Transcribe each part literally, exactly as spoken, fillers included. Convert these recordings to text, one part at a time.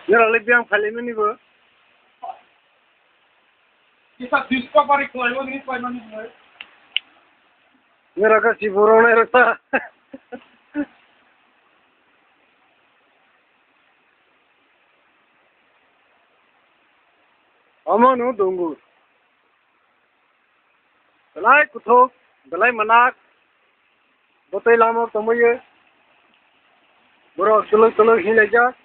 Norok le biyang phailai mani bo. Kisa discovery khlaiwi ni paimani bo. Norok khe si borok nai rok ta. Omo no dungur. Belai kuthuk, belai manak, bwtwi lama tongbaio. Borok twlwk twlwk hinlaijak.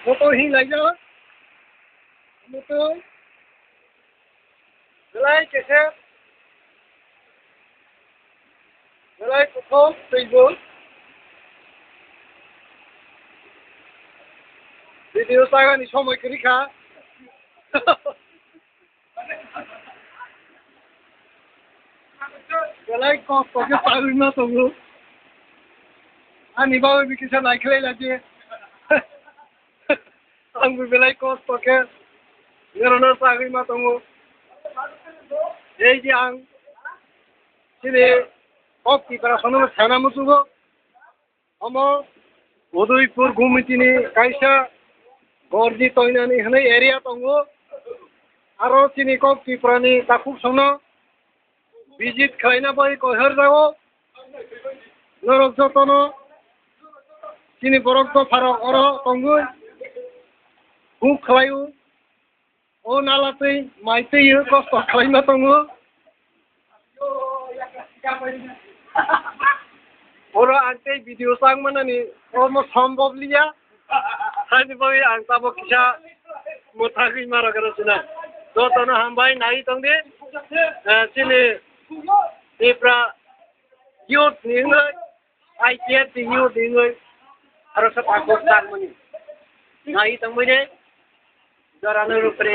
Motor hinlaijak. Motor. Belai kese. Belai kuthuk twi bo. Video sagani somoi kwrwi kha. Belai kosto khe sagwi ma tongo. Ani bagwi bikisa naikhlai laje. Ang bo belai kosto khe norokno sagwi ma tongo. Ei je ang chini kok Tiprasano sana muchugo. Omo Udaipur Gumiti ni kaisa Gorji Toinani hwnwi area tongo. Aro chini kok Tripura ni takhuk sono visit khlaina bai koiharjago. Norok jotono chini borok dopharok oro tongwi huk khlaio. O nala twi mai twi kosto khlaima tongo. Oro ang tei video chang manani omo sombhob liya. Haini bagwi ang tabok kisa mwthagwi ma rwgwna sina. Jotono hambai nai tongdi. Eh, chini Tipra youth ni wngwi, I P F ni youth ni wngwi, aro sa takhuk tangmani. Nai tongmani. Jora no rupre.